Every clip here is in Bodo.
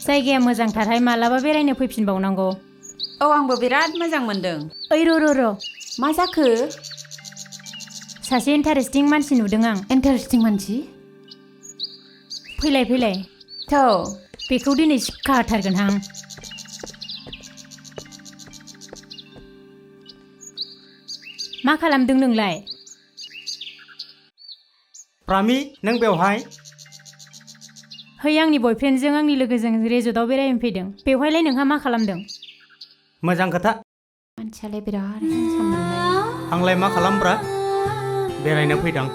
जायगाया मोजांथारहाय मालाबा बेरायनो फैफिनबावनांगौ औ आंबो बिराद मोजां मोनदों ओइ र' मा जाखो सासे इन्टारेस्टिं मानसि नुदों आं इन्टारेस्टिं मानसि फैलाय थौ बेखौ दिनै सिक्का होथारगोनहां मा खालामदों नोंलाय प्रामि नों बेवहाय है आंनि बयफ्रेन्डजों आंनि लोगोजों रेजर्टआव बेरायनो फैदों बेवहायलाय नोंहा मा खालामदों मोजां खोथा मानसियालाय बिराद हेन्डसाममोनलै आंलाय मा खालामब्रा बेरायनो फैदों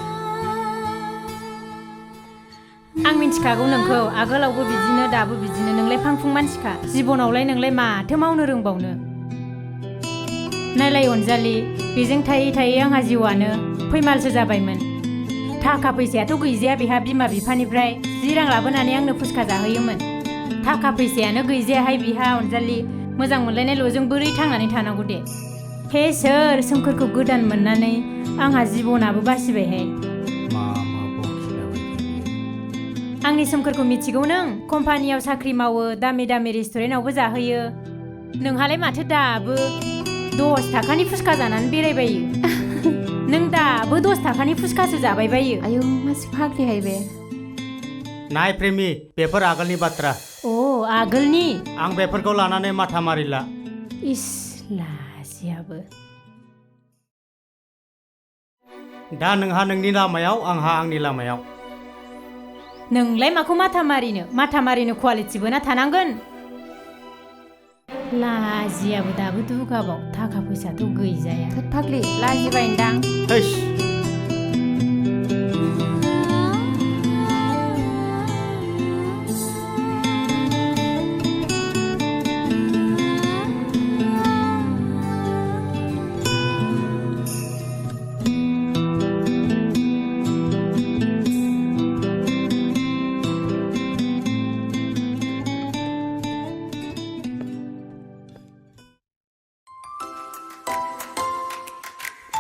आं मिन्थिखागौ नोंखौ आगोलावबो बिदिनो दाबो बिदिनो नोंलाय फांफुं मानसिखा जिबनावलाय नोंलाय माथो मावनो रोंबावनो नायलाय अनजालि बेजों थायै थायै आंहा जिउआनो फैमालसो जाबायमोन थाखा फैसायाथ' गैजाया बेहा बिमा बिफानिफ्राय 10 रां लाबोनानै आंनो फुसका जाहोयोमोन थाखा फैसायानो गैजायाहाय बिहा अनजालि मोजां मोनलायनायल'जों बोरै थांनानै थानांगौ दे हे सोर सोमखोरखौ गोदान मोननानै आंहा जिबनाबो बासिबायहाय आंनि सोमखोरखौ मिथिगौ नों कम्पानियाव साख्रि मावो दामि दामि रेस्टुरेन्टआवबो जाहोयो नोंहालाय माथो दाबो 10 थाखानि फुसका जानानै बेरायबायो नों दाबो 10 थाखानि फुसकासो जाबाय बायो आयौ मासि फाग्लिहाय बे नाय प्रेमि बेफोर आगोलनि बाथ्रा आगोलनि आं बेफोरखौ लानानै माथा मारिला इस लाजियाबो दा नोंहा नोंनि लामायाव आंहा आंनि लामायाव नोंलाय माखौ माथा मारिनो कुवालिटिबो ना थानांगोन लाजियाबो दाबो दुगाबाव थाखा फैसाथ' गैजाया थोद फाग्लि लाजिबायनदां हैस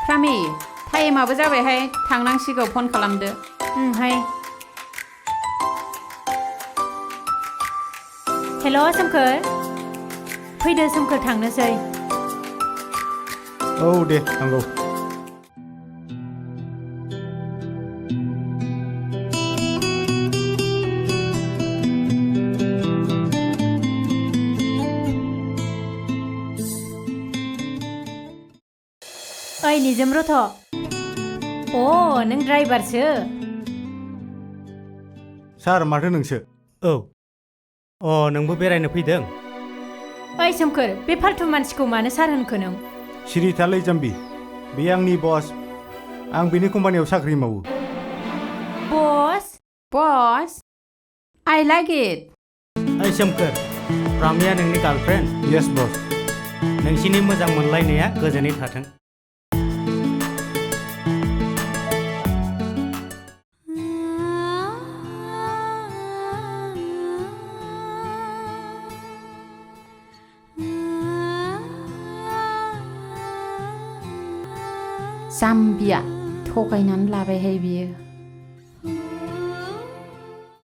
प्रामि टाइमाबो जाबायहाय थांनांसिगौ फन खालामदो हाय हेल' सोमखोर फैदो सोमखोर थांनोसै औ दे नंगौ ओइ निजोम रथ' नों ड्राइभारसो सार माथो नोंसो औ नोंबो बेरायनो फैदों ओइ सोमखोर बे फाल्थु मानसिखौ मानो सार होनखो नों सिरि थालै जाम्बि बे आंनि बस आं बेनि कम्पानियाव साख्रि मावो बस आइ लाइक इट ओइ सोमखोर प्रामिया नोंनि गार्लफ्रेन्ड येस बस नोंसिनि मोजां मोनलायनाया गोजोनै थाथों जाम्बिया थगायनानै लाबायहाय बियो